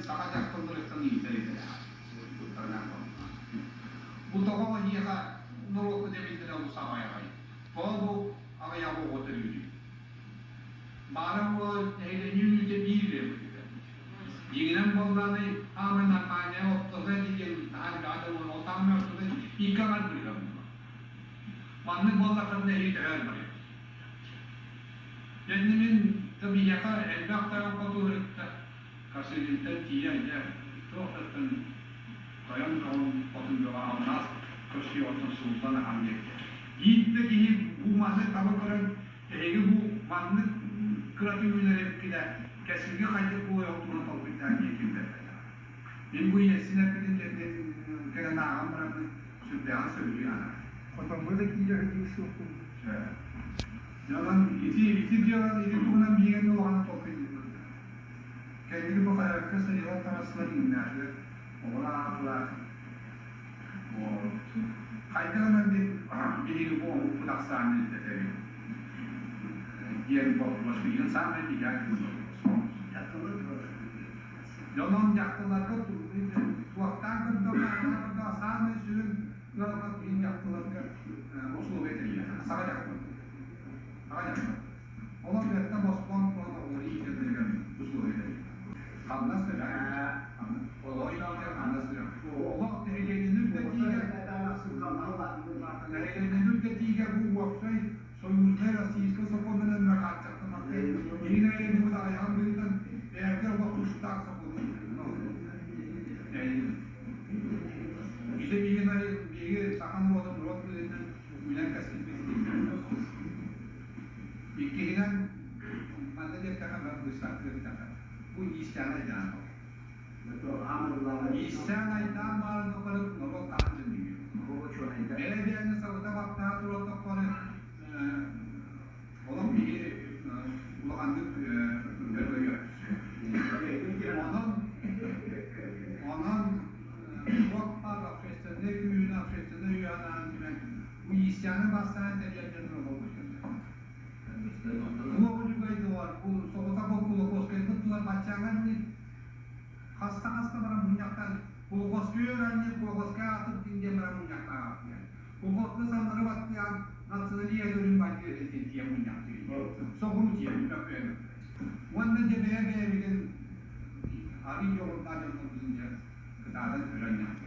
саха дьахталларыттан ыйытар идэлээх. Бу тоҕо эһиэхэ норуоккут эбиллэрэ олус аҕыйаҕый? Тоҕо бу аҕыйах оҕо төрүүрүй? Баара буолан нэһилиэнньэ үүнүүтэ биир эрэ быһыыта. Дьиҥинэн буоллаҕына, аамай нормальная ортото диэн наһаа элбэҕи да буолла, ол таамай ортото икки аҥар быһыыта буолла. Маннык буоллаххытына эһиги төһө барыа? Дьэ мин да биһиэхэ элбэх тойон хотуһуруттар Косыгинтан тиийэ дьэ туох даттан тойон бөҕөм хотун бөҕө алмаас көрсүөҕүттэн сууллан ахан диэбитэ. Биир да киһи бу маннык таба көрөн эһиги бу маннык кыраты үүнэр эбиккит ээ, кэскилгэ хайдах буолуох туһунан толкуйдаан диэн киллэрбэтэх. Мин бу ийэсин эппитин кэлэн ааҕан бараммын сүрдээҕин сөбүлүү санаатым. Хотоҥҥо да киирэ сылдьыы суох курдук. Дьэ онон ити ити дьыаланы ити туһунан биһиги улахан толкуйдуубут. Кэнники бу хаһыакка сырьылар таҥастылар иҥнээтилэр, оҕолор аатылар. Хайдах гынан биһиги бу омукпут ахсаанын үрдэтэбит диэн боппуруос билигин саамай биһиэхэ боппуруос. Дьонон дьахталларга туохтаан көрдөххө, анаан көрдөххө саамай сүрүн ыалга билин дьахталларга условия тэрийиэхэ. Саҥа дьахтар. Саҥа дьахтар. Олох бэртэ босхоон туран оҕолору иитэллэригэр условия тэрийиэхэ. Хамнас төлөөн, хамнас төлөөн. Олох нэһилиэнньэни үрдэтиигэ нэһилиэнньэни үрдэтиигэ бу уопсай союзнай российскай сокуонунан эрэ хааччахтаммакка, биһиги нэһилиэнньэбит аҕыйаҕын быһыытынан бэйэбитигэр олох тустаах сокуону Ити биһиги биһиги саха норуотун норуот быһыытынан үүнэн кэскилбит Иккиһинэн, манна диэтэххэ, быыстапка диэтэххэ, бу иистээн айдаан Иистээн айдаан баарын тухары норуот хаһан дьонньуйуо. Бэйэ-бэйэни сабыта баттаһа турар олох биһи улаханнык өргөйөр. Онон онон туох баар общественнай күүһүн, общественнай үөһэнаан түмэн бу иистээни бастаан тэрийэр дьоннор олорбуттар. Туох үчүгэй доҕор, бу соҕотох Кулаковскайбыт тула баччааҥҥа дылы хаста-хаста баран мунньахтаан Кулаковскай өрөөнньү Кулаковскай аатырдын диэн баран мунньахтаабат диэн. Кулаковскай самнары баттыан националия көрүн бардыы этин тиийэн мунньахтыыр. Соҕуруу тиийэн мөккүөн. Уонна дьэ бэйэ бэйэбитин арыы дьоҕурдаах дьоннорбутун дьэ кытаатан өрөн.